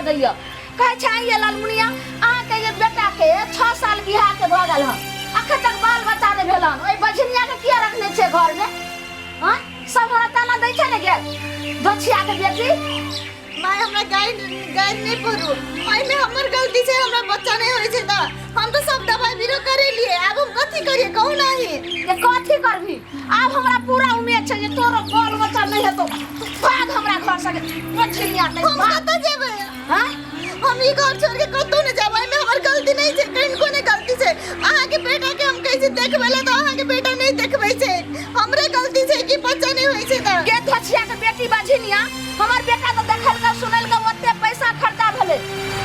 दैया। कहै छै आइए लालमुनिया, अहाँके जे बेटाके 6 साल बियाहके भऽ गेल हन, अखन तक बाल बच्चा नहि भेल हन, ओहि बझनिया के किया रखने छियै घरमे? हँ, सब हमरा ताना दै छै ने गे दोछियाके बेटी। माय, हमरा गारि गारि नहि पड़ू, एहिमे हमर गलती छै। हमरा बच्चा नहि होइ छै तऽ हम तऽ सब दवाई बीरो करेलियै, आब हम कथी करियै कहू नाही? जे कथी करबी, आब हमरा पूरा उम्मीद छै जे तोरो बाल बच्चा नहि हेतौ। तू भाग हमरा घर से बझनिया। हम कतऽ जेबै? हँ, हम ई घर छोड़ के कतौ नहि जाब। एहिमे हमर गलती नहि छै, कनिको नहि गलती छै। अहाँके बेटा के हम कहै छी देखबै लए तऽ अहाँके बेटा नहि देखबै छै। हमरे गलती छै कि बच्चा नहि होइ छै तऽ? गे धोछिया के बेटी बझनिया, हमर बेटा तऽ देखलकै सुनलकै, ओते पैसा खर्चा भेलै,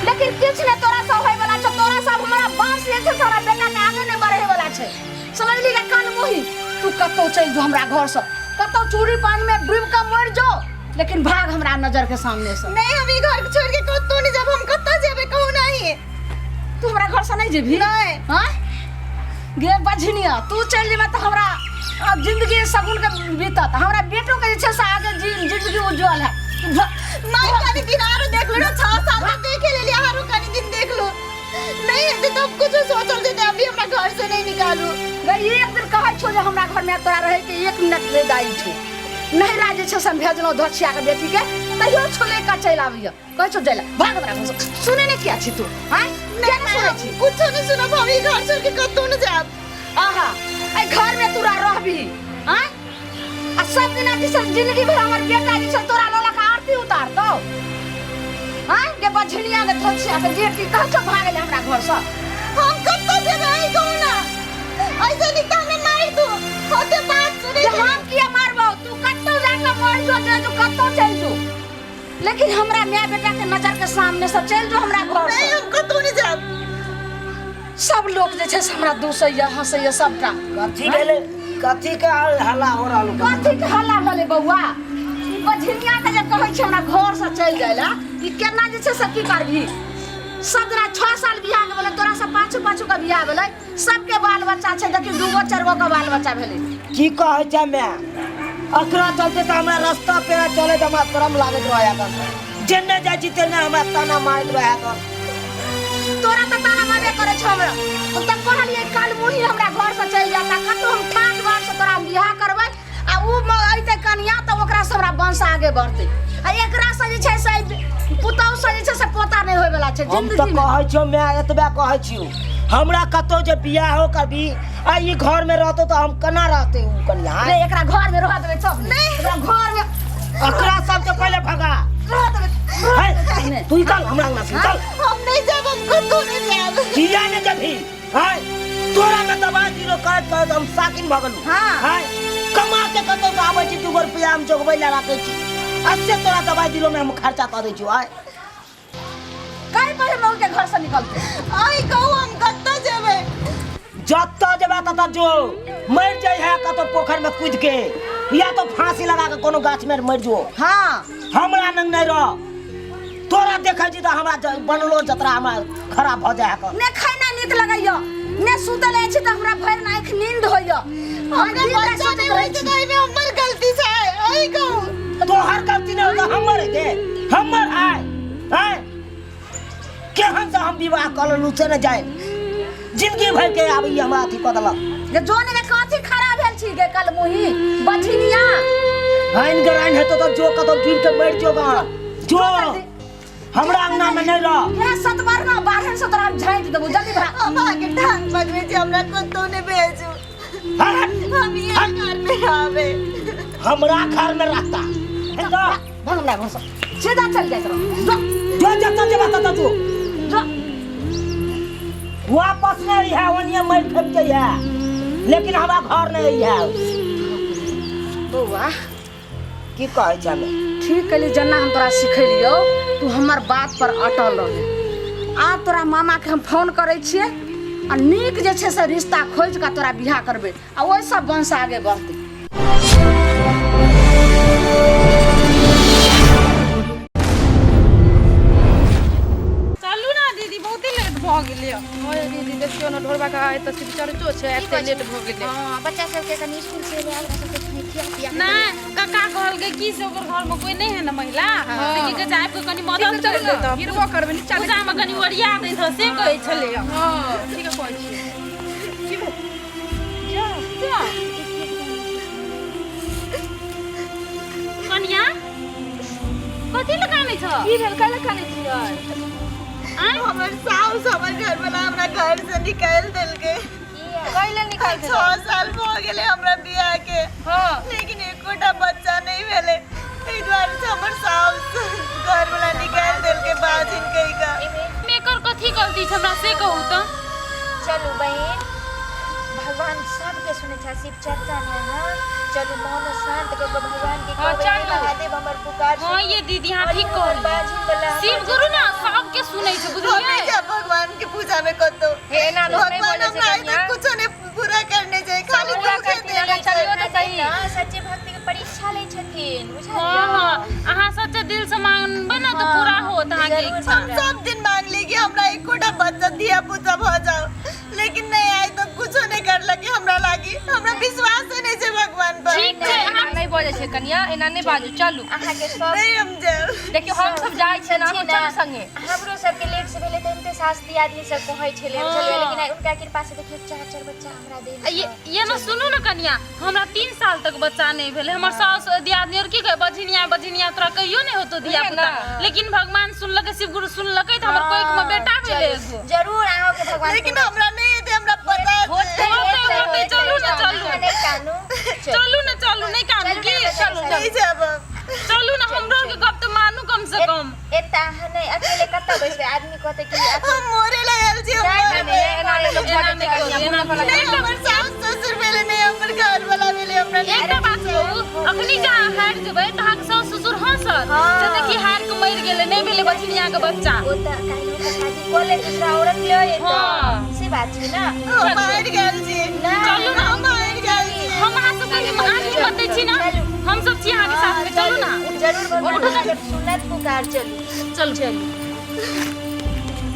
लेकिन किछु नहि तोरा सब होय वाला छै। तोरा सब हमरा बांस जे छै से हमरा बेटा के आगे नहि बढ़े वाला छै, समझली गे कान मुही? तू कतौ चलि जो हमरा घर से, कतौ चूड़ी पान में डूबि के मरि जो, लेकिन भाग हमरा नजर के सामने से। नहीं, हम ई घर छोड़ के कतौ नहीं जाब। हम कतौ जेबै कहू नहीं? तू हमरा घर से नहीं जेबही? नहीं। हाँ गे बझनिया, तू चलि जेबे तऽ हमरा अब जिंदगी सगुन के बीतत, हमरा बेटो के जे छै से आगे जिंदगी उज्जवल है। माय, कनी दिन आरो देख लो ना, 6 साल तक देखे लेली, आरो कनी दिन देख लो, नहीं हेतै तब कुछ सोचल जेतै। अभी हमरा घर से नहीं निकालू। गई एक दिन कहै छौ जे हमरा घर में तोरा रहे के 1 मिनट नहीं दाई छौ। नहिरा जे छै से हम भेजलहुँ धोछिया के बेटी के, तैयो छोले का चलि आबैया। कहै छौ जाय ला, भाग हमरा घर से। सुने नहीं किया छी तू? आँय, किया नहीं सुनै छी? कुछो नहीं सुनब, हम ई घर छोड़ के कतौ नहीं जाब। आहा, एहि घर में तोरा रहबी? आँय, आ सब दिना जे छै जिंदगी भर हमर बेटा जे छै तोरा लऽ लऽ के आरती उतारतौ? आँय गे बझनिया के धोछिया के बेटी, कहै छौ भागै हमरा घर से। हम कतौ जेबै अहीं कहू ना? ऐसे निक तऽ हमरा मारि दू, होते बात सुनै जे छै। हम किया मारबौ? तू कतौ जाके मर जो, जो तू कतौ चलि जो, लेकिन हमरा माय बेटा के नजर के सामने से चलि जो हमरा घर नहीं, से। हम कतौ नहीं जाब। सब लोग जे छै से हमरा दूसैया हंसैया सबटा। कथी भेलै? कथी के हल्ला हो रहल? कथी के हल्ला भेलै बौआ? ई बझनिया के जे कहै छै हमरा घर से चलि जाय ला, ई केना जे छै से की करबही? सब दिना 6 साल बियाह के भेलै, तोरा से पाछू पाछू के बियाह भेलै, सबके बाल बच्चा छै, देखी 2 गो 4 गो के बाल बच्चा भेलै। की कहै छै माय, एकरा चलते तऽ हमरा रास्ता पेड़ा चले तऽ हमरा शरम लागैत रहै। जेने जाइ छी तेने हमरा ताना मारैत रहै। तोरा तऽ ताना मारबे करै छौ हमरा। हम तऽ कहलियै काल मुही हमरा घर से चलि जाता, कतौ हम ठाट बाट से तोरा हम बियाह करबै, आ उ अइतै कनिया तऽ ओकरा से हमरा वंश आगे बढ़तै, आ एकरा से जे छै से पुतहु से जे छै से पोता नहि होय वाला छै हम तऽ जिंदगी में। कहै छियौ माय, एतबे कहै छियौ, हमरा कतौ जे बियाह हो कभी आ ई घर में रहतौ तऽ हम केना रहतै उ कनिया? रे, एकरा घर में रह देबै तब नहीं। एकरा घर में एकरा सबके पहिले भगा। रह देबै। है, नहि। तू निकल हमरा अंगना से, निकल। हम नहीं जाब, हम कतौ नहीं जाब। किया ने जबही है? तोरा में दबाई दिलो कहैत कहैत हम साकिन भऽ गेलहुँ। हाँ। है, कमा के कतौ से आबै छी, 2 गो रुपया हम जोगबै लए राखै छी, आ से तोरा दबाई दिलो में हम खर्चा कऽ दै छियौ। आय काहे पहिले मऊ के घर से निकलते? अहीं कहू, हम कतऽ जेबै? जतऽ जेबा ततऽ जो, मरि जाइ है कतौ पोखरि में कूद के, या तो फांसी लगा के कोनो गाछ में मरि जो। हाँ। हमरा नंग नहीं रह। तोरा देखै छी तऽ हमरा बनलो जतरा हमरा खराब भऽ जाइ है। ने खाना नीक लगैया, ने सुतल अछि तऽ हमरा भरि आँखि नींद होइया। हमरा बच्चा नहि होइ छै तऽ एहिमे हमर गलती छै? अहीं कहू। तोहर गलती नहीं होता, हमर हेतै, हमर आय आय केहन से हम विवाह कऽ लेलहुँ से नहि जाय, जिंदगी भर के आब ई हमरा अथी कऽ देलक। गे जोन रे, कथी खड़ा भेल छी गे कल मुही बझिनिया? आइन गराइन हेतौ तऽ जो कतौ गिर के मरि जो गा, जो हमरा अंगना में नहीं रह। ए सतबरना बाढ़न से तोरा हम झाँटि देबौ, जल्दी भाग। हम अहाँके टांग पकड़ै छी, हमरा कतौ नहि भेजू। हट। हम इहे घर में रहबै। हमरा घर में रहता है तो भाग हमरा घर से, सीधा चल जाइत रह जो। जो जतऽ जेबा ततऽ जो। जो। वापस नहीं है, ओनिये मर खप के है, लेकिन हमरा घर नहीं है। बौआ। की कहै छै? ठीक कहली, जेना हम तोरा सिखेलियौ तू हमर बात पर अटल रहे। आब तोरा मामा के हम फोन करै छियै आ नीक जे छै से रिश्ता खोजि कऽ तोरा बियाह करबै, आ ओहिसँ वंश आगे बढ़तै। चलू ने दीदी, बहुते लेट भऽ गेलै। हँ यै दीदी, देखियौ ने ढोरबा के आइ तऽ शिव चर्चो छै, एते लेट भऽ गेलै। हँ, बच्चा सबके कनि स्कूल से एलै, ओकरा सबके खिया पिया। नहि, काका कहलकै। कहलकै कि से ओकर घर में कोई नहीं है ना महिला से की कहै छै आबि कऽ कनी मदद चलू कर ने देतऽ गिरबो करबै नीचा पूजा में कनी ओरिया दैत हँ, से कहै छलै हँ ठीक है कहै छियै की भेल जा जा कनिया कथी लए कानै छह की भेल काहे कानै छियै आँय हमर साउस हमर घरवाला हमरा घर से निकालि देलकै कैले निकाल 6 साल भऽ गेलै हमरा बियाह के लेकिन एकोटा बच्चा नहि भेलै एहि दुआरे से हमर साउस घरवाला निकालि देलकै बाजिन कहि कऽ एहिमे एकर कथी गलती छै हमरा से कहू तऽ चलू बहिन भगवान सबके सुनै छै शिव चर्चा में अहाँ चलू मन शांत कऽ कऽ भगवान के हाँ, कहबै हे चलू। महादेव हमर पुकार हँ सुनू। ये दीदी अहाँ और ठीक हमर कहलियै बाझिन वाला हमर शिव गुरु ने सबके सुनै छै हम बुझलियै नहि जायब भगवान के पूजा में कतौ हे एना लोक नहि भगवान बोलै छै हमरा आइ कनिया तक कुछो नहि पूरा करने छै खाली पूरा दुखे करथिन, देने अहाँ छै चलियौ तऽ सही। ना सच्चे भक्ति के परीक्षा लै छथिन हँ बुझलियै हँ अहाँ सच्चे दिल से मांगबै ने तऽ पूरा होत अहाँके जरूर इच्छा हम सब दिन मांगली कि हमरा एकोटा बच्चा धिया पुता भऽ जाओ लेकिन नहीं आइ तक कुछो नहीं करलक हमरा लागी हमरा विश्वास नहीं छै भगवान पर ठीक छै एना अहाँ नहि बजै छै कनिया एना नहि बाजू चलू अहाँके सब नहीं हम जायब देखियौ हम सब जाइ छियै ने अहूँ चलू संगे हमरो सबके लेट से भेलै तऽ एते सास दियादनी सब कहै छलै बुझलियै लेकिन आइ हुनका कृपा से देखियौ चार चार बच्चा हमरा देल ये ये ने सुनू ने कनिया हमरा 3 साल तक बच्चा नहीं भेलै हमर सास दियादनी और की कहे बझिनिया बझिनिया तोरा कहियो नहीं होतो धिया पुता लेकिन भगवान सुनलकै शिव गुरु सुनलकै तऽ हमर कोइक में बेटा भेलै एगो जरूर अहाँके भगवान लेकिन हमरा नहीं हेतै हमरा पता छै होतै होतै चलू ने चलू अहाँ नहि कानू चलू ने चलू नहि कानू की चलू नहीं जायब हम चलू ने हमरो के गप तऽ मानू कम से कम एतऽ अहाँ नहि अकेले कतऽ बैसबै आदमी कहतै कि हम मरे ला आयल छी हम नहि, मरबै। एना नहि लोक एना बजै नहि छै करू, कनिया एना मुँह नहि नहीं हमर सास ससुर भेलै नहीं हमर घर वाला भेलै हमरा नहीं एकटा बात कहू अखनी जे अहाँ हारि जेबै तऽ अहाँके सास ससुर हँसत से देखी हारि के मरि गेलै नहि भेलै बझनिया के बच्चा ओ तऽ काल्हि ओकर शादी कऽ ले दूसरा औरत ले अयतै हँ। से बात छै ने हम हारि गेल छी चलू ने हम हारि गेल छी हम अहाँ सबके अहाँ हिम्मत दै छी ने हम सब छी अहाँके साथ में चलू ना जरूर भगवान अहाँके सुनत पुकार चलू चलू चलू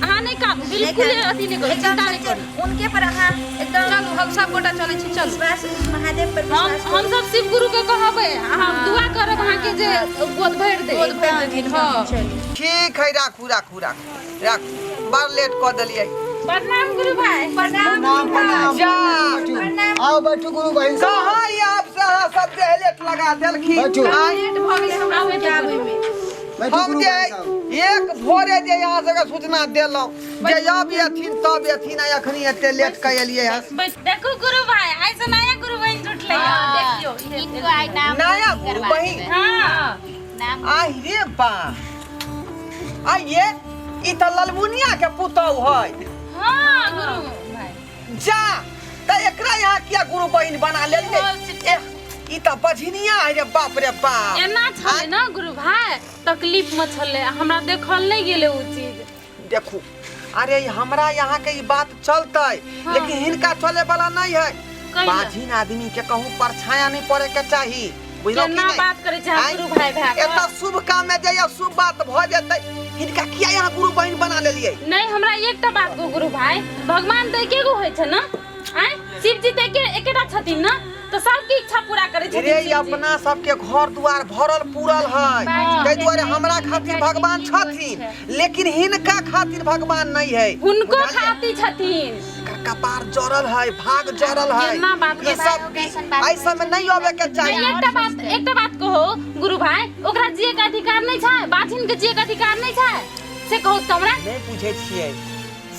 अहाँ नहि कानू बिल्कुल अथी नहि करू एकदम चिंता नहि सच्चे करू उनके पर अहाँ एकदम चलू हम सब गोटा चलै छी चलू विश्वास महादेव पर हम विश्वास हम सब शिव गुरु के कहबै अहाँ दुआ करब अहाँके जे गोद भरि दे गोद भरि देथिन हँ चलू ठीक है राखू राखू राखू राखू बड़ लेट कऽ देलियै प्रणाम गुरु भाई प्रणाम प्रणाम जा प्रणाम आओ बैठू गुरु बहिन सब कहाँ ई आप से अहाँ सब जे लेट लगा देलखिन बैठू। आँय? लेट भऽ गेलै हमरा सबके आबै मे बैठू हम गुरु जे बहिन सब एक भोरे जे यहाँ सबके सूचना देलहुँ जे अब एथिन तब एथिन आ एखनी एते लेट कऽ एलियै हँ देखू गुरु भाई आइ से नया गुरु बहिन जुटलै देखियौ इहे इनको आइ नाम नया गुरु बहिन हाँ नाम आहि रे बा आ ये ई तऽ ललमुनिया के पुतहु है हाँ गुरु भाई जा तऽ एकरा यहाँ किया गुरु बहिन बना लेलियै एह, ई तऽ बझनिया है रे बाप रे बाप एना छलै ने गुरु भाई तकलीफ में छलै हमरा देखल नहि गेलै ओ चीज देखू अरे ई हमरा यहाँ के ई बात चलतै लेकिन हिनका चले वाला नहीं है कैला? बाझिन आदमी के कहूँ परछाया नहीं पड़े के चाही बुझलौ कि केना नहीं बात करै छै अहाँ आँय? गुरु भाई भए कऽ? एतऽ शुभ काम में जाइए शुभ बात भऽ जेतै हिनका किया यहाँ गुरु बहिन बना लेलियै नहि हमरा एकटा बात कहू गुरु भाई भगवान तऽ एके गो होइ छै ने आँय शिव जी तऽ एके एकेटा छथिन ने तऽ सबके इच्छा पूरा करै छथिन रे ई शिवजी। अपना सबके घर दुआर भरल पूरल है ताहि दुआरे हमरा खातिर भगवान छथिन लेकिन हिनका खातिर भगवान नहीं है हुनको बुझलियै? खातिर छथिन एकर कपार जरल है भाग जरल है केना बात ई सब एहि सब में नहीं आवे के चाही नहीं एकटा बात कहो गुरु भाई ओकरा जिए के अधिकार नहीं छै बाझिन के जिए के अधिकार नहीं छै से कहू तऽ हमरा नहीं बुझे छियै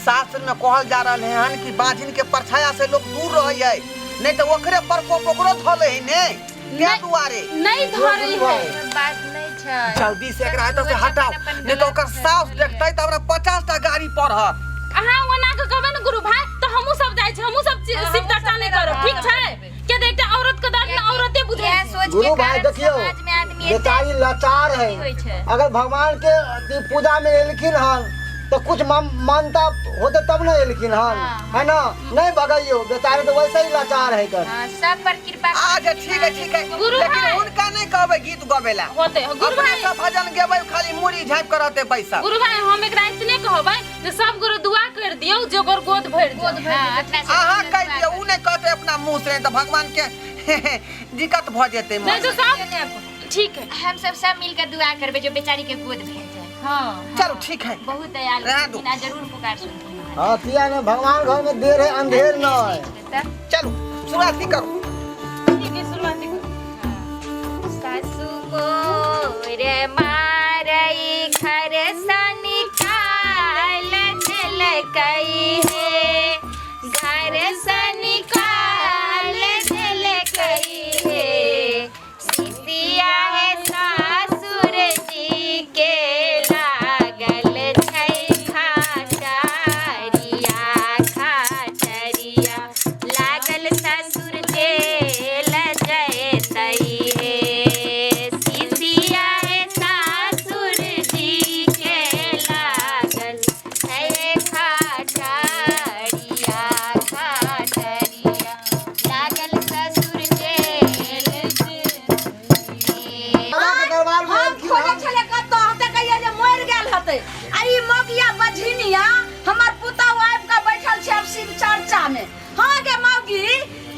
शास्त्र में कहल जा रहल है हन कि बाझिन के परछाया से लोग दूर रहे है नहीं तो ओकरे प्रकोप ओकरो धले है ने क्या दुआरे नहीं धरे है बात नहीं छै जल्दी से एकरा एतऽ से हटाओ नहीं तो ओकर सास देखतै तऽ हमरा 50 टा गाड़ी पढ़त अहाँ ओना के कहबै ने गुरु भाई तऽ हमहूँ सब जाइ छी हमहूँ सब शिव चर्चा नहि करब ठीक छै के तऽ एकटा औरत के दर्द ने औरते बुझै इएह छै सोच के गुरु भाई कारण देखियौ समाज में आदमी एते बेचारी लाचार है होइ छै। अगर भगवान के अथी पूजा में एलखिन हन तो कुछ मानता होते तब न एलखिन हन है ना नहीं भगाइयो बेचारे तो वैसे ही लाचार है कर हाँ, सब पर कृपा अच्छा ठीक है ठीक है गुरु लेकिन भाई। हुनका नहीं कहबै गीत गबै ला होते गुरु अपने भाई सब भजन गेबै खाली मुड़ी झाँपि के रहतै पैसा गुरु भाई हम एकरा इतने कहबै जे सब गुरु दुआ कर दियौ जे ओकर गोद भरि गोद हाँ, अपना सब अहाँ कहि दियौ उ नहि कहतै अपना मुँह से तऽ भगवान के दिक्कत भऽ जेतै नहि तऽ सब ठीक है। हम सब सब मिलकर दुआ करबे जो बेचारी के गोद भेज जाए। हाँ चलो ठीक है, बहुत दयालु रहने दो। छथिन आ जरूर पुकार सुनथिन महादेव। हाँ किया ने भगवान घर में देर है अंधेर न है। तब चलो शुरुआत की करो। ठीक है, शुरुआत करो। सासु मोर मारई घर सँ निकाल देलकै हे, घर सँ निकाल देलकै हे, सिसिया हे सासुर जी के लागल छै खाटरिया, खाटरिया लागल ससुर जेल जैतै हे, सिसिया हे सासुर जी के लागल छै खाटरिया, खाटरिया लागल ससुर जेल जैतै। बाबा के दरबार में हम एलखिन खोजै हन। छलै कतौ, हम तऽ कहियै जे मरि गेल हेतै। आ ई मौगिया बझिनिया हमर पुतहु आबि कऽ बैठल छै आब शिव चर्चा में। हाँ गे मौगी,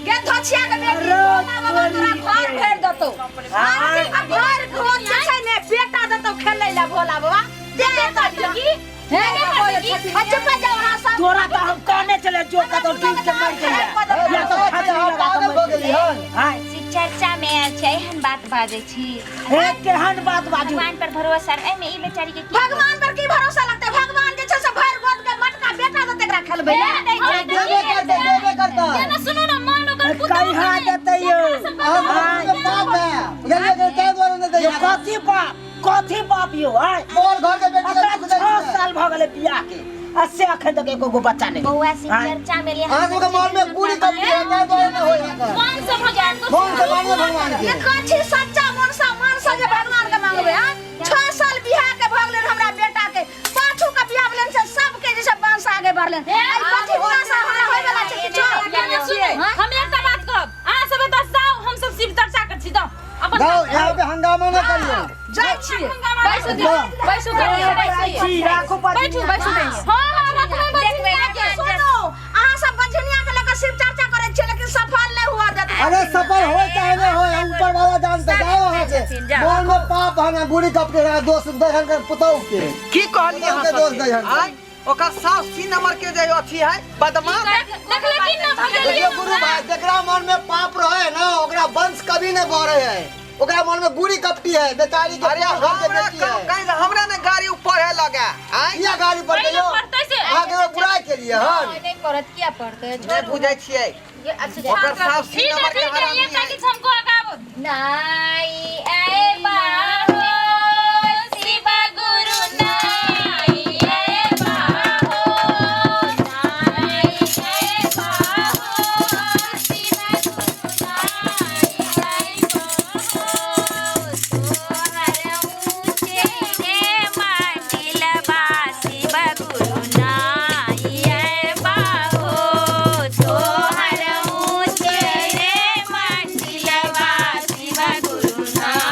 गे धोछिया के बेटी, अरे भोला बाबा तोरा तोरी घर के। भरि देतौ। हाँ। आ भरि घर जे छै ने बेटा देतौ खेलै लए भोला बाबा। दे देतौ की? हे आ चुप जाओ अहाँ सब। तोरा तऽ हम कहने छले जो कतौ डूब के मर जइया या तो फांसी अहाँ लगा के पागल मर भऽ गेली हन। हाय शिव चर्चा में आयल छै, एहन बात बाजै छी। हे केहन बात बाजू? भगवान पर भरोसा एहिमे ई बेचारी के की भगवान पर की भरोसा लगतै? भगवान जे छै से भरि गोद के मटका बेटा देतै एकरा खेलबै लए। देबे करतै, देबे करतै। ना सुनू ना, मान ओकर पुतहु कहिया देतै यौ? अहाँ के बाप है, बुझलियै कि ताहि दुआरे नहि यो दैया। कथी बाप, कथी बाप यौ? आय बोल घर के बेटी के एकरा दुख दै 6 छै। साल भऽ गेलै बियाह के आ से अखन तक एको गो बच्चा नहि। बौआ शिव आँय। चर्चा में ले अहाँ सबके मन में पूरी कपटी है, ताहि दुआरे नहि होइ है। मन से भगवान को मन से मानिए भगवान के। ये कथी सच्चा मन से मन से जे भगवान के मांगबै? आ 6 साल बियाह के भऽ गेलै हमरा बेटा के, पाछू के बियाह भेलनि से सबके जे छै वंश आगे बढ़लनि। आई कथी वंश हमरा होय वाला छै किछो? ना सुनू, हम एकटा बात कहब, अहाँ सब एतऽ जाउ, हम सब शिव चर्चा करै छी, जाउ अपन। जाओ, यहाँ पे हंगामा न करियो। जाइ छियै। बैसू दीदी, बैसू कनिया, बैसू। छी राखू बैठू, बैसू कनिया। हाँ हाँ रखबै बझिनिया के। सुनू, अहाँ सब बझनिया के लऽ कऽ शिव चर्चा करै छियै लेकिन सफल नहि हुआ देत। अरे सफल हो चाहे नहीं हो, ऊपर वाला जानते। जाओ वहाँ से, मन में पाप है ना, बुरी कप के दोष दहन कर पुतौ के। की कहलियै अहाँ पुतहु के दोष सबके? दहन। आँय, ओकर सास सी नंबर के जे अथी है बदमाश। देखले कि ना भगेलियै? देखियो गुरु भाई, जकरा मन में पाप रहे ना ओकरा वंश कभी नहीं बढ़े है। ओकरा मन में गुड़ी कपटी है बेचारी के। अरे पूरा घर के हमरा बेटी है। कहीं हमरा ने गाड़ी ऊपर है लगा। आँय किया गाड़ी पर पहिले गयो? पढ़तै से। अहाँ के बुराई के लिए हन। नहीं पढ़त, किया पढ़तै? नहि बुझै छियै, ओकर सास सी ठीक है नंबर के ठीक है, हरामी एकटा है। किछु हमको आगाबो। नाई ऐ बाहो शिव गुरु, नाई ऐ बाहो, नाई ऐ बाहो शिव गुरु, नाई ऐ बाहो, तोहर ऊँचे रे मंदिलबा शिव गुरु, नाई ऐ बाहो, तोहर ऊँचे रे मंदिलबा शिव गुरु, नाई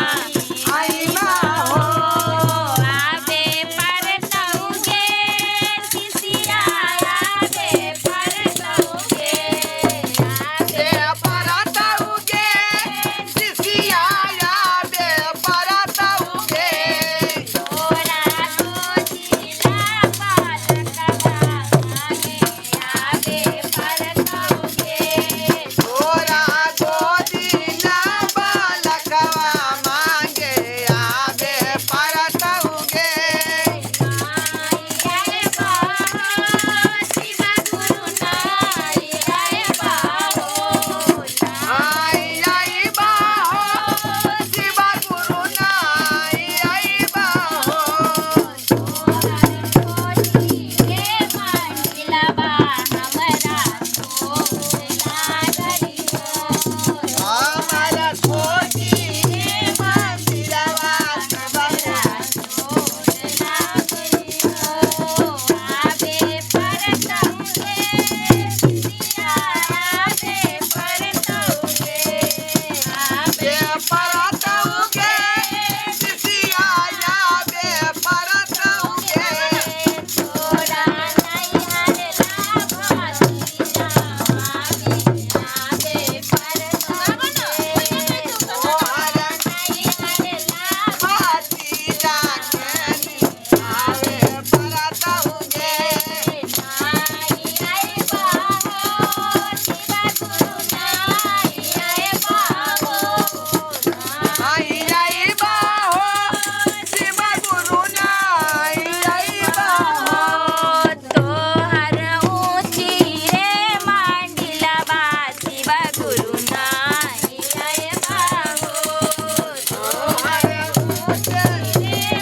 ऊंचे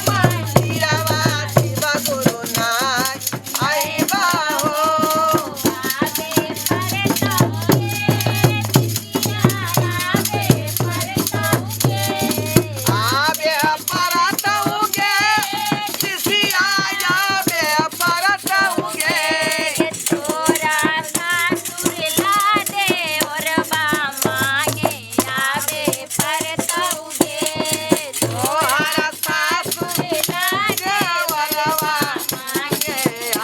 मंदिरवा शिव गुरु नाय आइबा हो। आबे परतौगे शिशिया आबे परतौगे। तोरा सासुर ला देवरबा मांगे आबे परतौगे। तोहरा सासुर ला देवरवा मांगे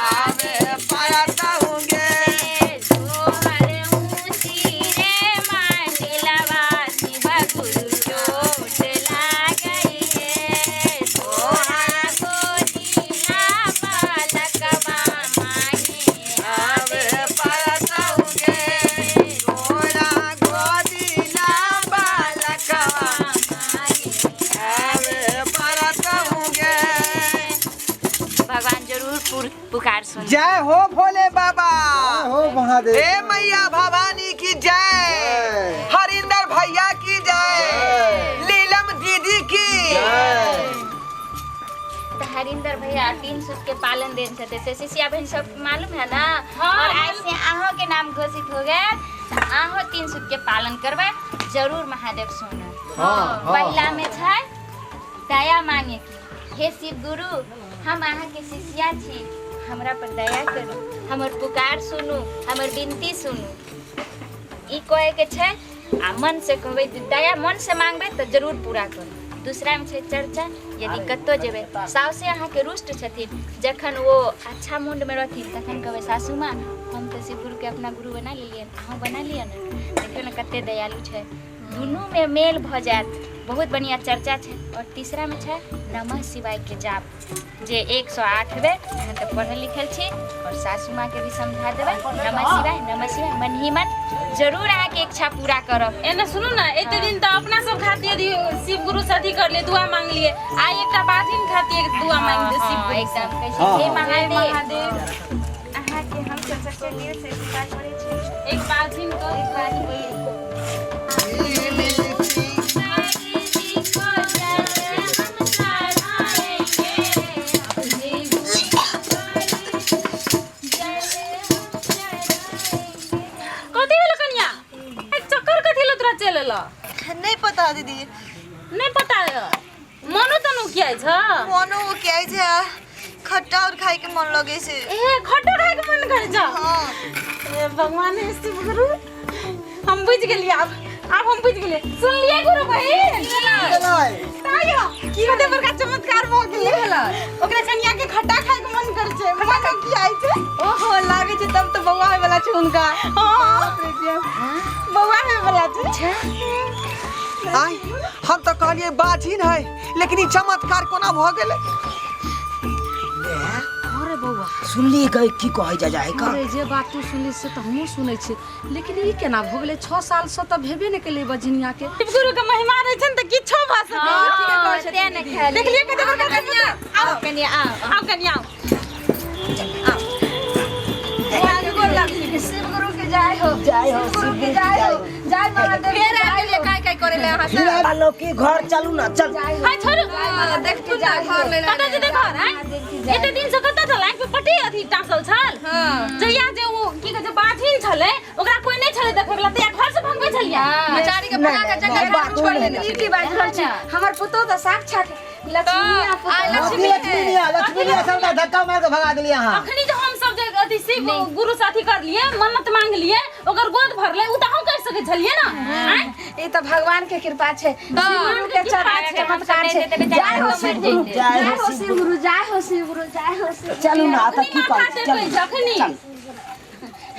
आबे परतौगे। तोहर ऊँची रे मांडिलवा शिव गुरु चोट लागई हे। तोहरा गोदी ना बालकवा मांगे आबे परतौगे। तोरा गोदी ना बालकवा मांगे आबे परतौगे। भगवान जरूर पुकार सुन। जय हो भोले बाबा। जय हो महादेव। हे मैया भवानी की जय। जय। हरिंदर भैया की जय। जय। लीलम दीदी की जय। तो हरिंदर भैया 3 सूत के पालन देन छथे से शिष्या बहन सब मालूम है ना। हाँ, और ऐसे आहो के नाम घोषित हो गए तो आहो 3 सूत के पालन करबै जरूर महादेव सुन। हाँ, हाँ, पहला हाँ। में छै दया मांगे की, हे शिव गुरु हम अहाँ के शिष्या छी, हमरा पर दया करू, हमर पुकार सुनू, हमर विनती सुनू। ई कहे के छै आ मन से कहबै, दया मन से मांगबै तऽ जरूर पूरा करू। दूसरा में छै चर्चा, यदि कतौ जेबै साउसे अहाँके रुष्ट छथिन, जखन वो अच्छा मूड में रहथिन तखन कहबै सासू माँ हम तऽ शिव गुरु के अपना गुरु बना लेलियनि, अहूँ बना लिअ ने, देखियौ ने कते दयालु छै। दुनू में मेल भऽ जायत, बहुत बढ़िया चर्चा छै। और तीसरा में छै नमः शिवाय के जाप, जे 108 बेर अहाँ तऽ पढ़ल लिखल छी और सासू माँ के भी समझा देबै नमः शिवाय नमः शिवाय मन ही मन जरूर अहाँके इच्छा पूरा करब। एने सुनू ना, एते दिन तऽ अपना सब खातिर यदि शिव गुरु से अथी कर लिए दुआ मांग लिए, आइ एकटा बाजिन खातिर दुआ मांग दे शिव गुरु से। एकदम कहै छी हाँ, हे हाँ। महादेव महादेव अहाँके हम सब सच्चे दिल से स्वीकार करै छी। एक बाजिन को एक बाजिन को कथी भेल कनिया? एक चक्कर कथी लए तोरा चलि एलऽ? नहीं पता दीदी। नहीं पता है। मनो तनो किया छ? मनो किया छै, खट्टा और खाए के मन लगे छै। ए खट्टा खाए के मन करे छ? हाँ। ए भगवान हे शिव गुरु, हम बुझ गेलियै आब, आब हम बुझ गेलियै। सुनलियै गुरु बहिन? तायो की होते बड़का चमत्कार भ गेलै। ओकरा कनिया के खट्टा खाए के मन करे छै, मनो किया छै? ओहो लागे छै तब तो बौआ होय वाला छै हुनका। हाँ बौआ होय वाला छै। आय हम तो कहलिए बाझिन है, लेकिन ई चमत्कार कोना भ गेलै? अरे बौआ सुनली गई की कहै जा जाए का? अरे जे बात तू सुनली से तऽ हमहूँ सुनै छी, लेकिन ई केना भऽ गेलै? 6 साल से तऽ भेबे नहि केलै बजनिया के। शिव गुरु के महिमा रहै छनि तऽ किछो भऽ सकैए। तें ने खाली। देखलियै कते बड़का कनिया? आउ कनिया आउ। आउ कनिया आउ। शिव गुरु के जय हो, जय हो, शिव गुरु शिव के गुरु जय हो, जय महादेव। फेर आबि गेलियै काय काय करे ले अहाँ सब। लौकी घर चलू ना, चल। हाय छोड़ू। देखू ना घर ले कतऽ जेतै घर आँय? एते दिन से कतऽ छल? आँखि पे पट्टी अथी टाँसल छल। जहिया जे ओ की कहै छै बाझिन छलै, ओकरा कोइ नहि छलै देखै वला, तहिया घर से भगबै छलियै। बेचारी के भगा के जंगल बात में छोड़ देने ई की बाजि रहल छी? हमर पुतोह तऽ साक्षात लक्ष्मी आइ लक्ष्मी लक्ष्मी लक्ष्मी लक्ष्मी सबटा धक्का मार के भगा देलियै अहाँ। अखनी जे हम सब जे अथी शिव गुरु से अथी करलियै, मन्नत मांगलियै, ओकर गोद भरलै, उ तऽ अहूँ कर सकै छलियै ना? आँय? ई तऽ भगवान के कृपा छै, शिव गुरु के कृपा छै। चमत्कार छै। जय हो शिव गुरु, जय हो शिव गुरु, जय हो शिव गुरु, जय हो शिव। चलू ना, तऽ की माथा कहै टेकै चलू छै अखनी। चल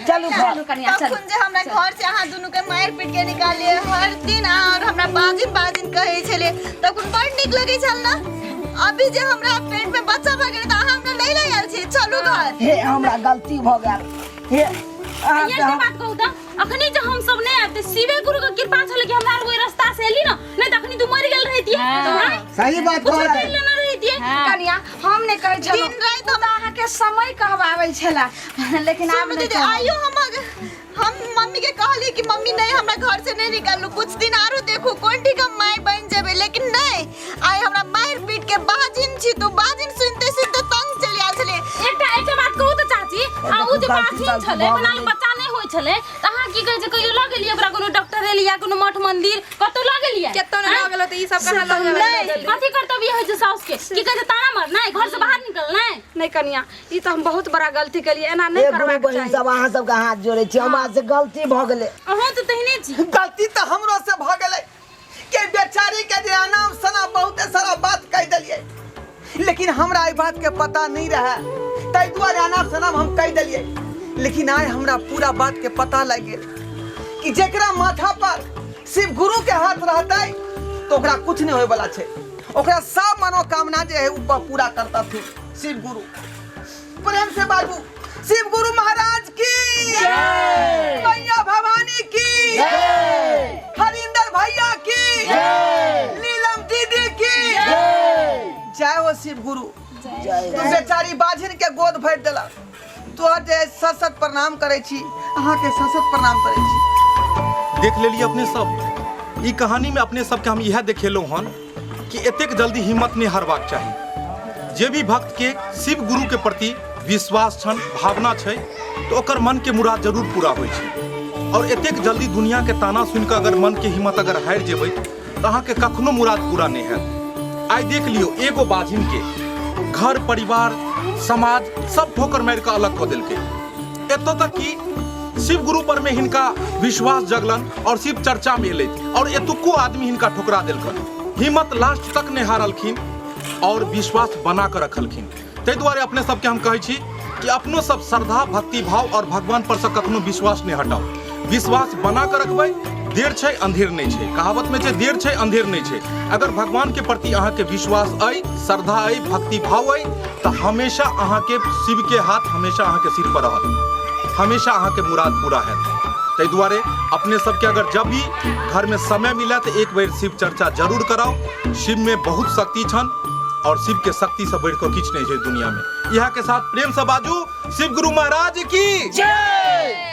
चलू घर। चलू कनिया चलू। तखन जे हमरा घर से अहाँ दुनू के मारि पीट के निकालिए, हर दिन अहाँ और हमरा बाजिन बाजिन कहै छलियै, तखन बड़ नीक लगै छल ना। अभी जे हमरा पेट में बच्चा भऽ गेलै तऽ अहाँ हमरा नहि लऽ आयल छी, चलू घर। हे हमरा गलती भऽ गेल, हे अहाँ ये के बात कहू तऽ अखनी जे हम सब नहि आबि शिवे गुरु के कृपा छलै कि हमरा आर ओहि रास्ता से एली ना, नहि तऽ अखनी तू मरि गेल रहितियै। सही बात कुछो कहै करि लेने रहितियै। कनिया हम नहि कहै छलहुँ, दिन राति ओ तऽ अहाँके समय कहबाबै छला, लेकिन आब सुनू नहि दीदी, कहब। आइयो हम मम्मी के कहलियै कि मम्मी नहीं हमरा घर से नहीं निकालू, कुछ दिन आरो देखू कोन ठीक हम माय बन जेबै, लेकिन नहीं, आइ हमरा मारि गलती बाझिन तलती छलै भऽ बना गेलै। बच्चा नहि होइ छलै तऽ अहाँ की कहै छै कहियो लऽ गेलियै ओकरा कोनो डॉक्टर एलियै या कोनो मठ मंदिर कतौ लऽ गेलियै केतो नहि लऽ गेलो तऽ ई सब कहाँ लऽ गेलै नहि कथी कर्तव्य होइ छै साउस के की कहै छै ताना मारनाइ घर से बाहर निकलनाइ नहि कनिया ई तऽ हम बहुत बड़ा गलती केलियै एना नहि हे गुरु करबाक बहिन चाही सब अहाँ सबके हाथ जोड़ै छी हमरा से गलती भऽ गेलै अहूँ तऽ तेहने छी गलती तऽ हमरो से भऽ गेलै के बेचारी के जे अनाम सना बहुते सारा बात कहि देलियै लेकिन हमरा एहि बात के पता नहीं रहे ताहि दुआरे अनाम शनाप हम कहि देलियै लेकिन आइ हमरा पूरा बात के पता लागि गेल कि जेकरा माथा पर शिव गुरु के हाथ रहतै तो ओकरा कुछ नहीं होय वाला छै ओकरा सब मनोकामना जे है उ पूरा करता शिव गुरु प्रेम से बाजू शिव गुरु महाराज की मैया भवानी की हरिंदर भैया की नीलम दीदी की जय हो शिव गुरु तू बेचारी बाझिन के गोद भरि देलक तोहर जे सत सत प्रणाम करै छी अहाँके सत सत प्रणाम करै छी देख लेलिए अपने सब ई कहानी में अपने सबके हम इएह देखेलहुँ हन कि एतेक जल्दी हिम्मत नहि हारबाक चाही जे भी भक्त के शिव गुरु के प्रति विश्वास छन भावना छै तऽ ओकर मन के मुराद जरूर पूरा होइ छै और एतेक जल्दी दुनिया के ताना सुनि कऽ अगर मन के हिम्मत अगर हारि जेबै तऽ अहाँके कखनो मुराद पूरा नहि हैत आइ देख लियौ एगो बाझिन के घर परिवार समाज सब ठोकर मारि कऽ अलग कऽ देलकै एतऽ तक कि शिव गुरु पर में हिनका विश्वास जगलन और शिव चर्चा में एलथि और एतुको आदमी हिनका ठुकरा देलकन हिम्मत लास्ट तक नहि हारलखिन और विश्वास बना कऽ रखलखिन ताहि दुआरे अपने सबके हम कहै छी कि अपनो सब श्रद्धा भक्ति भाव और भगवान पर से कखनो विश्वास नहि हटाउ विश्वास बना कऽ रखबै देर छै अंधेर नहि छै कहावत में छै देर छै अंधेर नहि छै अगर भगवान के प्रति अहाँके विश्वास अइ श्रद्धा अइ भक्ति भाव अइ तऽ हमेशा अहाँके शिव के हाथ हमेशा अहाँके सिर पर रहत हमेशा अहाँके मुराद पूरा हैत ताहि दुआरे अपने सबके अगर जब भी घर में समय मिले तऽ एक बेर शिव चर्चा जरूर कराउ शिव में बहुत शक्ति छन और शिव के शक्ति से बढ़ि कऽ किछु नहि छै दुनिया में इएह के साथ प्रेम से बाजू शिव गुरु महाराज की जय